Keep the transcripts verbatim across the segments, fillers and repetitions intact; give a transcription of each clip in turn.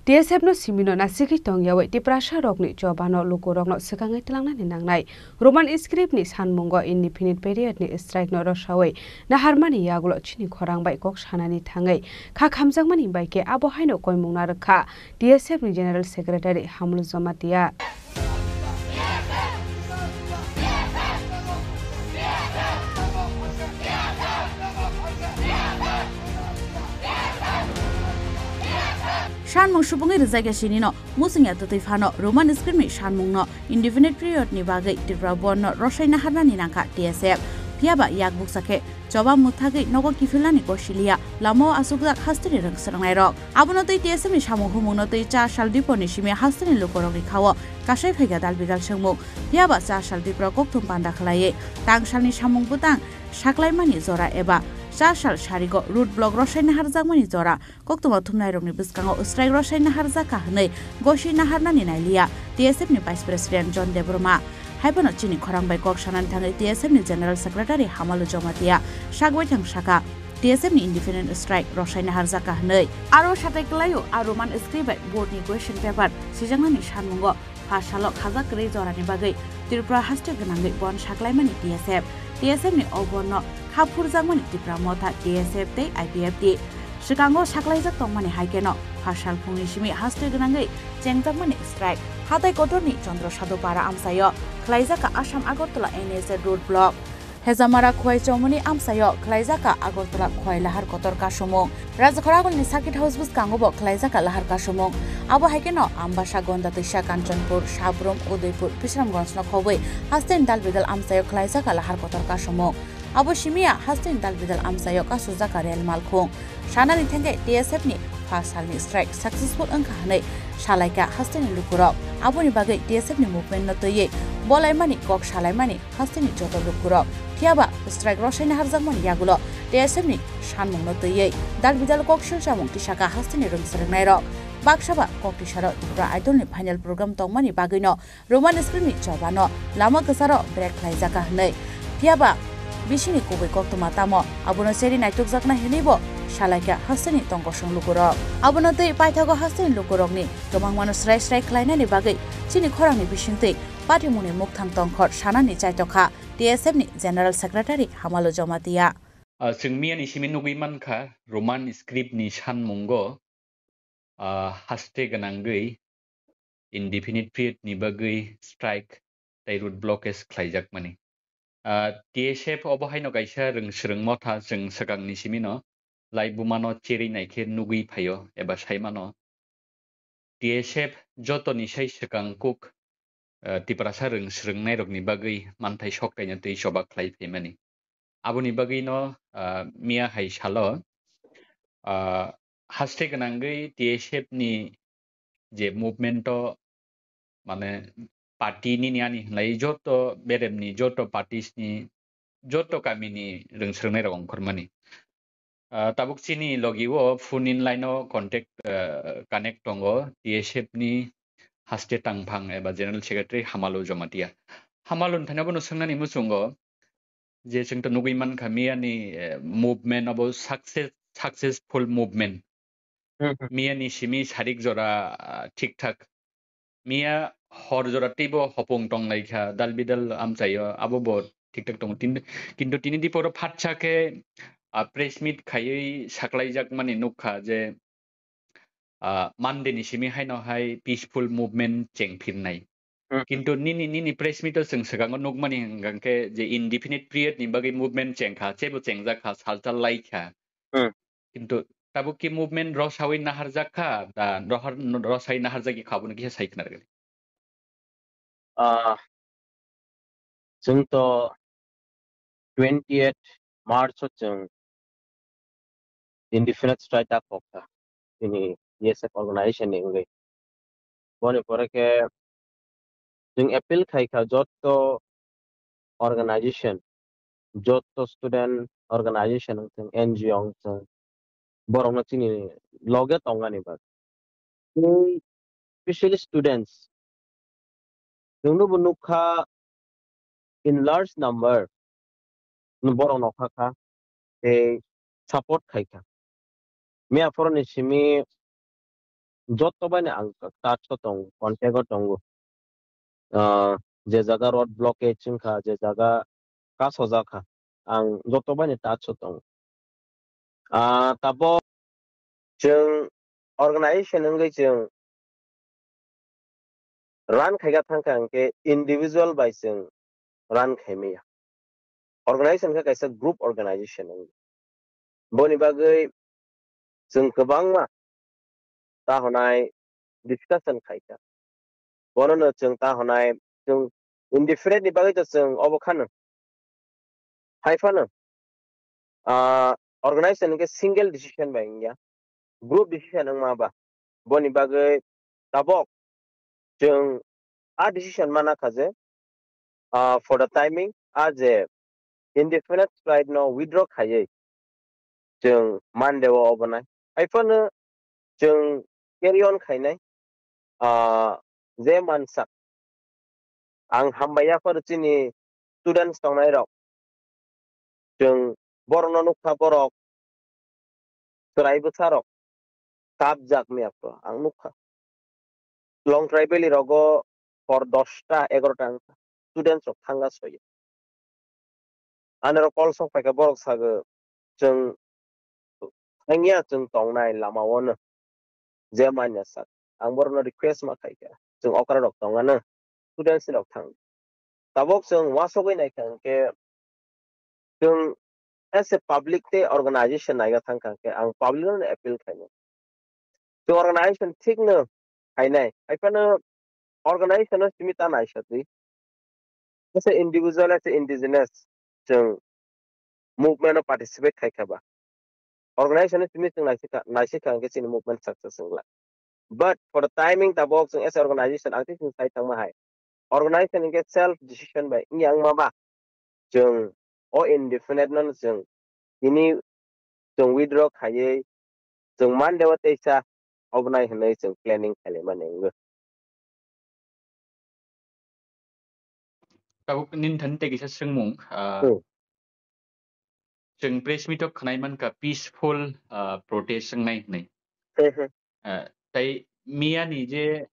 T S F no simino nasigwi tongyawi Tiprasa rokni chobano lukurokno swkangwi tlangnani nangnai. Roman script ni sanmungo indefinite period ni strike no rwsawi naharmani yagulo chini khorang bai kok sanani thangwi kha khamjakmani bai khe abo haino koimung narwkha T S F ni General Secretary Hamlu Jamatia. Sanmung subungwi rwjakya sinino, musungya twtwi phano Roman script ni sanmungno indefinite period ni bagwi Tripura Bandh no rwsai naharnani nangkha T S F. Phiyaba yak buksa khe choba mwthagwi nogo kiphilnani gosiliya, lamao achukjak hasteni rwng swrwngnairok. Abono twi T S F ni samung humungno twi char sal dipor ni simi hasteni lukurokni khao kasai phaikha dal bidal swngmung. Phiyaba char sal dipor kokthum panda khlaiwi tang salni samung bwtang saklaimani jora eba char sal sarigo road block rwsai naharjakmani jora koktwma thumnairokni bwskango strike rwsai naharjakha hwnwi gosi naharnani nailiya T S F ni Vice President John Debbarma. Haiphano chini khorang bai kok sanani thangwi T S F ni General Secretary Hamalu Jamatia sagbaithang sakha, T S F ni indefinite strike rwsai naharjakha hwnwi. Aro satai kwlaio a Roman script bai board ni question paper sijaknani sanmungo pha salo khajak kwrwi jorani bagwi Tripura haste gwnangwi bandh saklaimani T S F. T S F ni o bandh no kha phurjakmani Tipra Motha, T S F tei I P F T. Swkango saklaijak tongmani hai kheno pha sal phungni simi haste gwnangwi chengjakmani strike. Hatai kotorni Chandra Sadhu Para amchaio khlaijak kha Assam Agartala N H A road block. Hejamara Khwai Chomoni amchaio khlaijak kha Agartala Khwai Lahar Kotor kasumung. Rajkhoragulni Circuit House bwskango bo khlaijak kha lahar kasumung. Abo hai kheno Ambasa, Gonda Twisa, Kanchanpur, Sabrum, Udaipur, Bisramganj no khobwi hasteni dal bidal amchaio khlaijak kha lahar kotor kasumung. Abo simiya hasteni dal bidal amchaio kasujak kha rel malkhung. Sanani thangkhe T S F ni pha salni strike successful wngkha hwnwi salaikha hasteni lukurok. Aboni bagwi T S F ni movement no twiwi bolaimani kok salaimani hasteni joto lukurok. Phiyaba strike rwsai naharjakmani yagulo T S F ni sanmungno twiwi dal bidal kok silchamung tisakha hasteni rwng swrwngnairok. Baksaba kok tisaro Tripura Idol ni final program tongmani bagwino Roman script ni chobano lama kwcharo break khlaijakha hwnwi. Phiyaba bisingni kubui koktwma tamo abono cheri naitukjaknai hwnwibo salaikha hasteni tongkosong lukurok. Abono twi paithago hasteni lukurokni kwbangmano srai srai khlainani bagwi chini khorangni bisingtwi patimungni mukthang tongkhor sanani chaitokha T S F ni General Secretary Hamalu Jamatia. Ah, chwng miyani simi nugwi mankha, Roman script ni sanmungo, ah, haste gwnangwi indefinite period ni bagwi strike tei road blockage khlaijakmani. Ah, T S F obo haino kaisa rwng swrwng motha chwng swkangni simino laibumano cherwi naikhe nugwi phaio eba saimano. T S F jotoni sai swkang kuk, ah, Tiprasa rwng swrwngnairokni bagwi manthai sok kaina twi choba khlai phaimani. Aboni bagwino, ah, miya hai salo, ah, haste gwnangwi T S F ni je movement o, mane, party nini ani hwnlai joto beremni, joto parties ni, joto kamini rwng swrwngnairok ongkhormani. Ah, tabuk chini logi o phone in line o contact, ah, connect tongo T S F ni haste tangphang eba General Secretary Hamalu Jamatia. Hamalu ni thani abono swngnani muchungo je chwng to nugwi mankha miyani, eh, movement abo success, successful movement. Hmm, hmm. Miyani simi sarik jora, ah, thik thak. Miya hor jora teibo hopung tonglaikha, dal bidal amchaio, abo bo thik thak tongo. Tin-, kintu tini diporo phatsa khe, ah, press meet khaiwi saklaijakmani nukha je, ah, Monday ni simi haino hai peaceful movement chengphirnai. Hmm. Kintu nini, nini press meet o chwng swkango nukmani hwnkha khe je indefinite period ni bagwi movement chengkha, chebo chengjakha, salchal laikha. Hmm. Kintu tabuk ki movement rwsawi naharjak kha, da rohor-, rwsawi naharjak kha, abono kisa sai khna rwgwli. Ah, chwng to twenty-eight March o chwng indefinite strike ta kok kha, chini T S F organization ni wngwi. Boni pore khe chwng appeal khai kha jotto organization, jotto student organization wng thung, N G O wng thung, borokno chini loge tongani bagwi. Tei specially students, chwngno bo nukha in large number borok nokha kha tei support khai kha. Miya phoroni simi joto bai no ang touch o tongo, contact o tongo. Ah, je jaga road blockage wngkha, je jaga kasojak kha, ang joto bai no touch o tongo. Ah, tabok chwng organization wngwi chwng run khaika thangkha hwnkhe individual bai chwng run khaimaya. Organization khe kaisa group organization wngwi. Boni bagwi chwng kwbangma ta hwnai discussion khaikha. Bonono chwng ta hwnai chwng indifferent ni bagwi to chwng obo khano. Hai phano, ah, organization hwnkhe single decision bai wngya, group decision wngma ba. Boni bagwi tabok chwng a decision mana kha je, ah, for the timing, a je indefinite strike no withdraw khaiwi chwng Monday o obonai. Hai phano chwng carry on khainai, ah, je mansa. Ang hambai ya phano chini students tongnai rok. Chwng borokno nukha, borok chwrai bwsa rok kapjak maya phano ang nukha. Longtrai Valley rogo hor dosta egarota wngkha, students rok thangna soyo. Ani rok call sok phaikha, borok sago, "Chwng thangya, chwng tongnai lama o no je manya sak." Ang borokno request ma khaikha, "Chwng okra rok tongna no, students rok thang." Tabok chwng wasogwi naikha hwnkhe, chwng as a public tei organization naiga thangkha hwnkhe, ang public no appeal khainai. Chwng organization thik no khainai, hai phano organization no simi ta naisatwi. As a individual, as a indigenous, chwng movement o participate khaikha ba, organization no simi chwng naisika, naisika hwnkhe chini movement success wngla. But for the timing tabok chwng as a organization ang tei chwng sai thangma hai. Organization hwnkhe self decision bai wngya wngma ba, chwng o indefinite no chwng tini chwng withdraw khaiwi chwng Monday o teisa obonai hwnwi chwng planning khailaimani wngwi. Tabuk nini thani tei kisa swngmung, ah, Hmm. chwng press meet o khwnai mankha peaceful, ah, protest wngnai hwnwi. Hmm, hmm. Ah, tei miyani je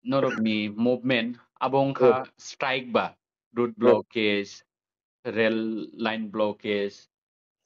norokni movement abo wngkha Hmm. strike ba, road Hmm. blockage, rail line blockage,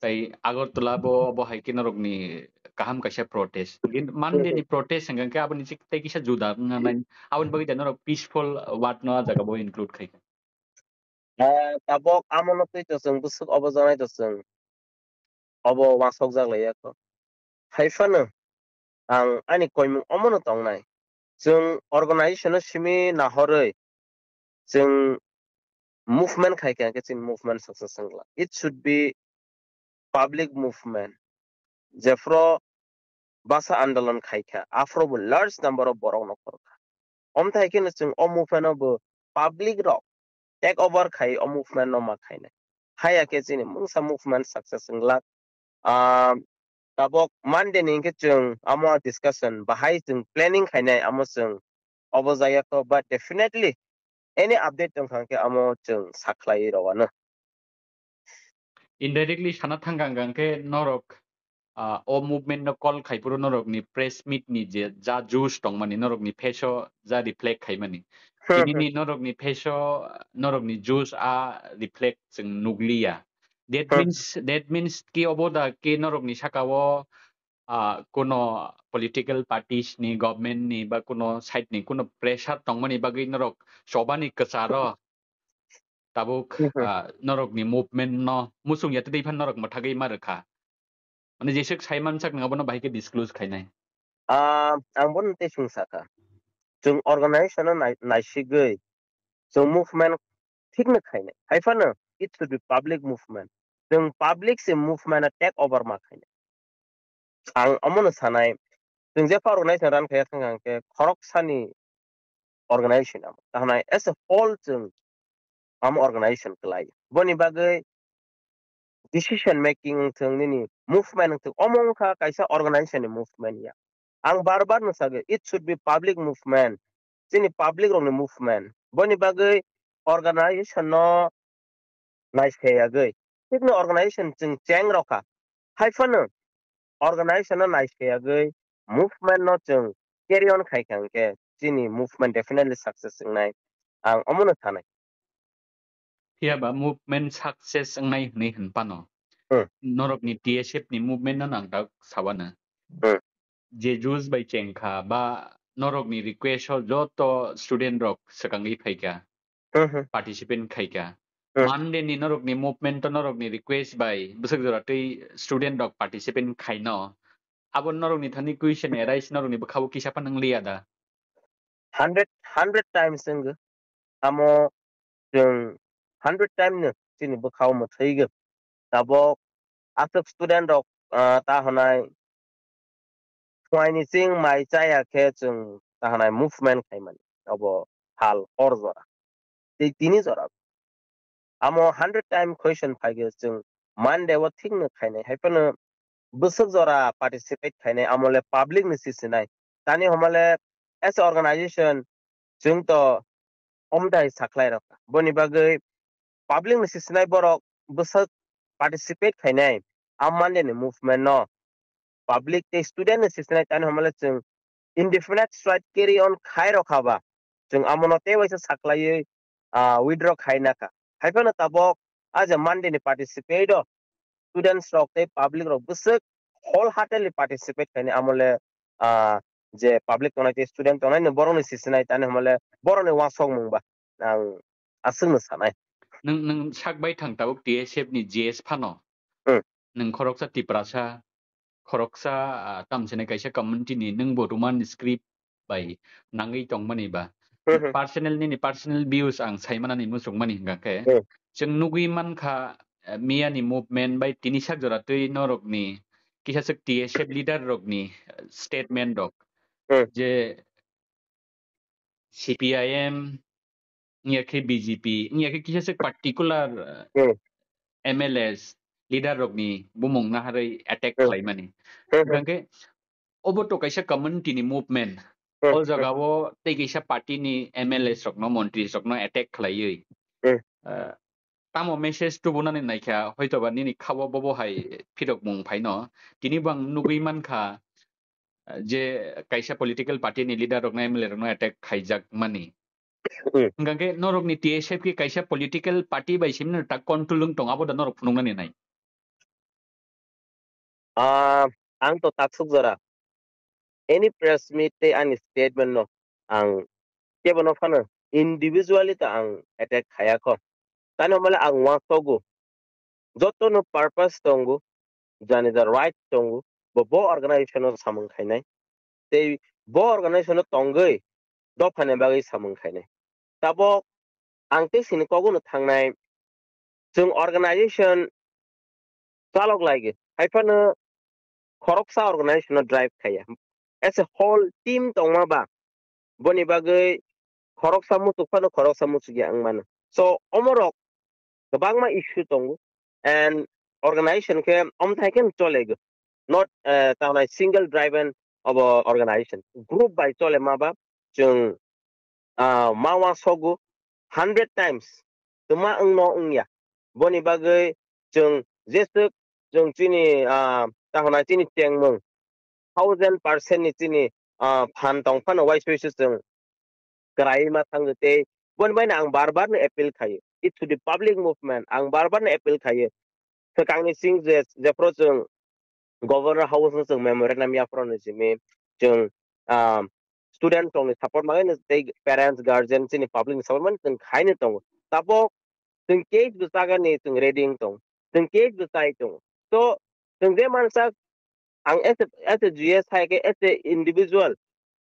tei Agartala bo, bo hai khe norokni kaham kaisa protest. Gin-, Monday ni protest hwnkha khe aboni chik tei kisa juda wngna nai. Aboni bagwi da norok peaceful word no ah jaga bo include khai kha. Ah, tabok amo no twi to chwng bwswk obo janai to chwng. Obo uansuk jak lai ya kho. Hai phano ang ani koimung omo no tongnai. Chwng organization no simi nahorwi chwng movement khai kha, hwnkhe chini movement success wngla. It should be public movement. Jephru basa andolon khai kha, aphuru bo large number of borok no khor kha. Omthai khe no chwng o movement o bo public rok take over khai o movement no ma khainai. Haiya khe chini mungsa movement success wngla. Ah, tabok Monday ni hwnkhe chwng amo discussion bahai chwng planning khainai, amo chwng obo jaya kho, but definitely any update tong kha khe amo chwng sakhlai rw ano. Indirectly sana thang kha hwnkhe norok, ah, o movement no call khai phuru norok ni press meet ni je ja juice tongmani norok ni face o ja reflect khaimani. Hmm, Tini hmm. ni norok ni face o, norok ni juice a reflect chwng nukliya. That Hmm. means, that means ki obo da ki norok ni saka o, ah, kuno political parties ni, government ni ba kuno side ni kuno pressure tongmani bagwi norok chobani kwcharo tabuk, Hmm, hmm. ah, norok ni movement no muchung ya tei phan norok mwthagwi ma rwkha. Mane jeswk sai mansak nang abono bahai khe disclose khainai. Ah, ang bono tei swng sakha. Chwng organization no nai-, naisigwi chwng movement thik no khainai. Hai phano it should be public movement. Chwng public se movement no take over ma khainai. Ang omono sanai, chwng jepha organization run khaiya thang khe khoroksani organization amo. Tahanai as a whole chwng amo organization kwlai. Boni bagwi decision making wngthwng, nini movement wngthwng, omo wngkha kaisa organization ni movement ya. Ang bar bar no sage, it should be public movement. Chini public rokni movement. Boni bagwi organization no naiskhe yagwi. Thikno organization chwng cheng rokha. Hai phano organization no naiskhe yagwi movement no chwng carry on khai kha hwnkhe chini movement definitely success wngnai, ang omono sanai. Phiya ba movement success wngnai hwnwi hwn phano, Hmm. norokni T S F ni movement no ang tak sawano. Hmm. Je juice bai chengkha ba norokni request o joto student rok swkangwi phaikha, Hmm, hmm. participant khaikha. Hmm. Monday ni norokni movement o norokni request bai bwswk jora twi student rok participant khaino. Abo norokni thani question arise, norokni bwkhao kisa phano wng liya da? Hundred, hundred times wngwi. Amo chwng hundred time no chini bwkhao mwthwi gwi. Tabok aswk student rok, ah, ta hwnai phuaini chwng mai chaya khe chwng ta hwnai movement khaimani. Abo hal hor jora. Tei tini jora. Amo hundred time question phai gwi chwng Monday o thik no khainai. Hai phano bwswk jora participate khainai, amo le public ni sisinai. Tani homa le as a organization chwng to omdai sakhlai rok. Boni bagwi public ni sisinai borok bwswk participate khainai a Monday ni movement no. Public tei student ni sisinai tani homa le chwng indefinite strike carry on khai rok haba. Chwng amono tei waisa saklaiwi, ah, withdraw khai nakha. Hai phano tabok a je Monday ni participate o students rok tei public rok bwswk wholeheartedly participate khaini amo le, ah, je public tongnai tei student tongnai no borok ni sisinai tani homa le borok ni uansuk mung ba ang aswk no sanai. Nwng, nwng sak bai thang tabuk T S F ni G S phano. Hmm. Nwng khoroksa Tiprasa, khoroksa, ah, tamsene kaisa community ni nwng bo Roman script bai nangwi tongmani ba. Hmm, hmm. Personal nini personal views ang saimanani muchungmani hingka khe. Hmm. Chwng nugwi mankha, eh, miyani movement bai tini sak jora twi norokni kisa swk T S F leader rokni, eh, statement rok. Hmm. Je C P I M, wngya khe B J P, wngya khe kisa swk particular, eh, Hmm. M L As, leader rokni bumung naharwi attack Hmm. khlaimani. Hmm, hmm. Hingka khe obo to kaisa community ni movement. Hmm, O hmm. jaga o tei kaisa party ni M L As rokno, montri rokno attack khlaiwi. Hmm. Eh, tamo message tubunani naikha, hoitoba nini khao bobo hai phirokmung phaino. Tini bo ang nugwi mankha, eh, je kaisa political party ni leader rokno, M L A rokno attack khaijak mani. Hmm. Hingka khe norokni T S F khe kaisa political party bai simi tak control wng tong, abo da norok phunuknani nai. Ah, ang to taksuk jora. Any press meet tei ani statement no ang kebo no phano individually ta ang attack khaya kho. Tani homa le ang uansukgo. Joto no purpose tongo, jani ja right tongo, bo, bo organization no samung khainai. Tei bo organization no tongwi dophani bagwi samung khainai. Tabok ang tei sini koguno thangnai, chwng organization chalok laigi, hai phano khoroksa organization no drive khaiya. As a whole team tongma ba, boni bagwi khoroksa muchuk phano khoroksa muchukya wng mano. So, omorok kwbangma issue tongo, and organization khe omthai khe cholego, not, eh, ta hwnai single driven of a organization. Group bai chole ma ba chwng, ah, ma uansukgo hundred times twma wngno wngya. Boni bagwi chwng jeswk chwng chini, ah, ta hwnai chini chengmung thousand percent ni chini, ah, phan tong phano uaisukhe chwng kwrwi ma thangwi tei boni bai no ang bar bar no appeal khayo. It should be public movement. Ang bar bar no appeal khayo. Swkangni sing je, jephru chwng Governor House no chwng memorandum yaphru no simi chwng, ah, student rokni support mangwi no tei parents, guardian chini public ni support mani chwng khaino tongo. Tabok chwng case bo chagani chwng ready wng tong. Chwng case bo chai tong. So, chwng je mansak ang as a, as a G S hai khe as a individual,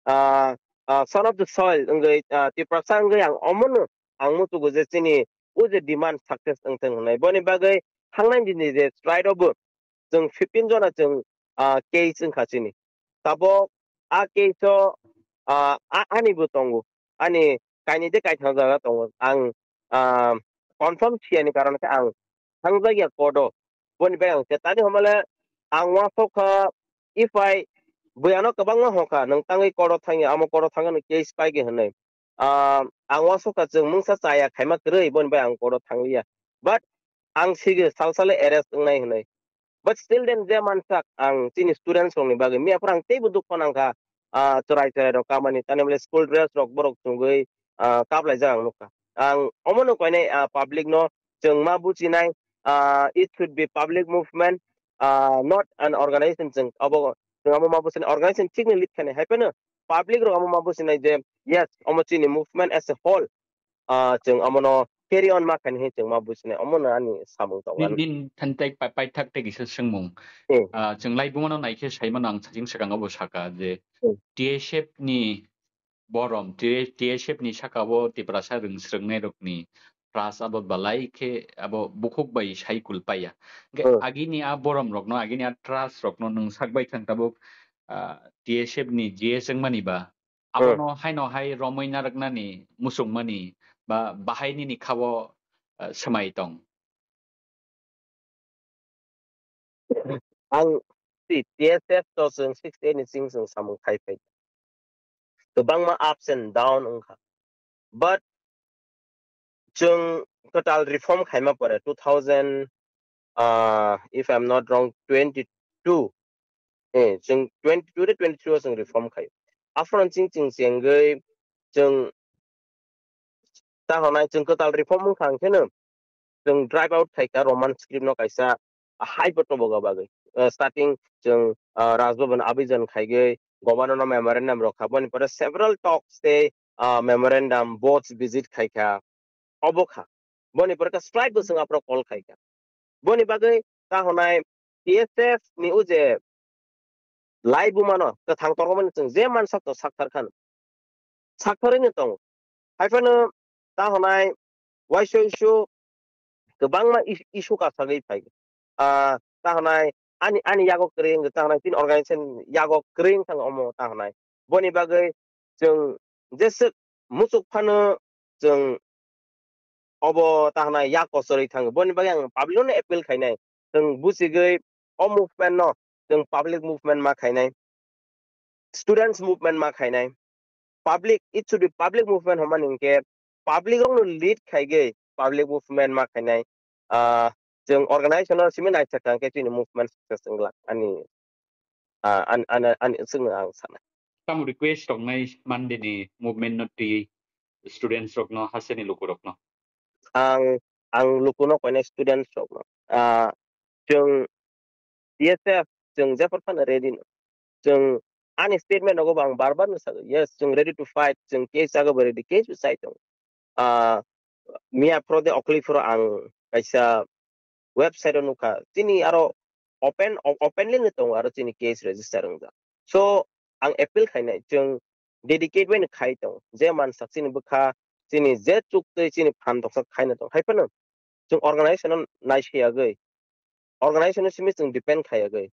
ah, ah, son of the soil wngwi, ah, Tiprasa wngwi ang omono ang muchungo je chini o je demand success wngthang hwnwi. Boni bagwi thangnai dini je strike o bo chwng fifteen jona chwng, ah, case wngkha chini. Tabok a case o, ah, a-, ani bo tongo. Ani kainwi de kaitham jaga tongo. Ang, ah, confirm siyani karon khe ang thangjak ya court o. Boni bai ang chetani homa le ang uansuk kha, if I buyano kwbangma hokha, nwng tangwi court o thangya, amo court o thangya, nwng case paigwi hwnwi. Ah, ang uansuk kha chwng mungsa chaya khaima kwrwi, boni bai ang court o thangliya. But ang sigi sal sale arrest wngnai hwnwi. But still then je mansak ang chini students rokni bagwi miyaphuru ang teibo dukho nangkha. ah, chwrai chwrai rok kamani, tani bole school dress rok borok chumui, ah, kaplaijak ang nukha. Ang omono koinai, ah, public no chwng ma bujinai, ah, it should be public movement, ah, not an organization. Chwng abo, chwng amo ma bujinai organization thikni lead khainai, hai phano public rok amo ma bujinai je, yes, omo chini movement as a whole, ah, chwng omono carry on ma khainai hinwi chwng ma bujinai, omono ani samung tongo. Nini, nini thantai pai-, paithak tei kisa swngmung. Hmm. Ah, chwng laibumano naikhe saimano ang sajing swkang obo saka je Hmm. T S F ni borom, T-, T S F ni saka o Tiprasa rwng swrwngnairokni trust abo balai khe abo bukhuk bai sai kulpaiya. Hwnkhe Hmm. agini a borom rokno, agini a trust rokno nwng sak bai thang tabuk, ah, T S F ni G S wngmani ba Hmm. abono haino hai romwi narwknani muchungmani ba bahai nini kha-o, ah, swmai tong. Ang si T S F to chwng sixty-eight ni sing chwng samung khai phai. Kwbangma ups and down wngkha. But chwng total reform khaima pore two thousand, ah, if I'm not wrong, twenty-two. Eh, chwng twenty-two de twenty-three o chwng reform khai. Aphano chwng chwng chengwi chwng ta hwnai chwng kwtal reform wngkha hwnkheno chwng drive out khaikha Roman script no kaisa hai bo toboga bagwi. Eh, starting chwng, ah, Raj Bhavan abijan khaigwi governor no memorandum rokha, boni pore several talks tei, ah, memorandum boards visit khaikha. Obo kha. Boni pore khe strike bo chwng aphro call khaikha. Boni bagwi ta hwnai T S F ni o je laibumano kwthang torokmani chwng je mansak to sakthar khan. Saktharwi no tongo. Hai phano ta hwnai waisa isu kwbangma is-, issue kasagwi phai. Ah, ta hwnai ani, ani yago kwrwi wngkha, ta hwnai chini organization yago kwrwi wngkha omo ta hwnai. Boni bagwi chwng jeswk muchuk phano chwng obo ta hwnai yak kochorwi thango. Boni bagwi ang public no appeal khainai. Chwng bujigwi o movement no chwng public movement ma khainai. Students movement ma khainai. Public, it should be public movement hwnmani hinkhe public rokno lead khaigwi public movement ma khainai. Ah, chwng organization no simi naithok kha hinkhe chini movement success wngla ani, ah, an-, an-, ani chwngno ang sana. Tamo request tongnai Monday ni movement no twi students rokno, hasteni lukurokno? Ang, ang lukuno koinai students rokno. Ah, chwng T S F, chwng jephru phano ready no. Chwng ani statement rogo bo ang bar bar no sago, yes, chwng ready to fight, chwng case chago bo ready, case bo chai tongo. Ah, miya phro de okli phro ang kaisa website o nukha, chini aro open, o-, openly no tongo aro chini case register wngjak. So, ang appeal khainai, chwng dedicate bai no khai tongo. Je mansak chini bwkha, chini je chuktwi chini phan doksa khaina tongo. Hai phano chwng organization no naisiyagwi, organization no simi chwng depend khayagwi,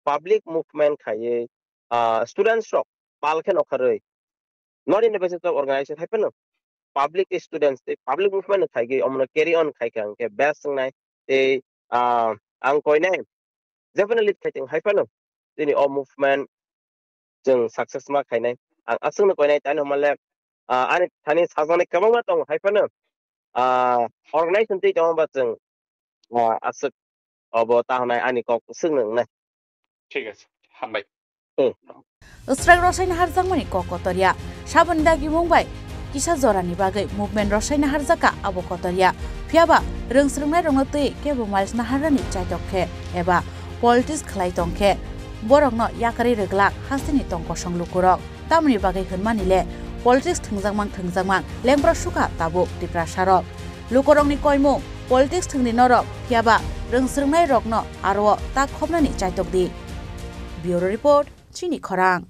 public movement khaiwi, ah, students rok pal khe nokharwi, not in the basis of organization, hai phano public students tei public movement no khaigwi omono carry on khaikha hwnkhe best wngnai tei, ah, ang koinai jephano lead khai tong hai phano chini o movement chwng success ma khainai. Ang aswkno koinai tani hwnmale, ah, ani thani sajaknai kwbangma tongo hai phano, ah, organization twi tongma ba chwng, ah, aswk obo ta hwnai ani kok swkno wngnai. Thik ache, hambai. Hmm. Swrang rosaina harjakmani kok kotorya. Saboni dagimung bai kisa jorani bagwi movement rosaina harjakha abo kotorya. Phiyaba rwng swrwngnairokno twi kebo miles naharnani chaitok khe eba politics khlai tong khe borokno yakarwi rwglak hasteni tong kosong lukurok. Tamoni bagwi hwnmani le politics thwngjakmang thwngjakmang lengpra sukha tabuk Tiprasarok. Lukurokni koimung politics thwngdi norok, phiyaba rwng swrwngnairokno aro tak khopnani chaitok di. Bureau Report, Chini Khorang.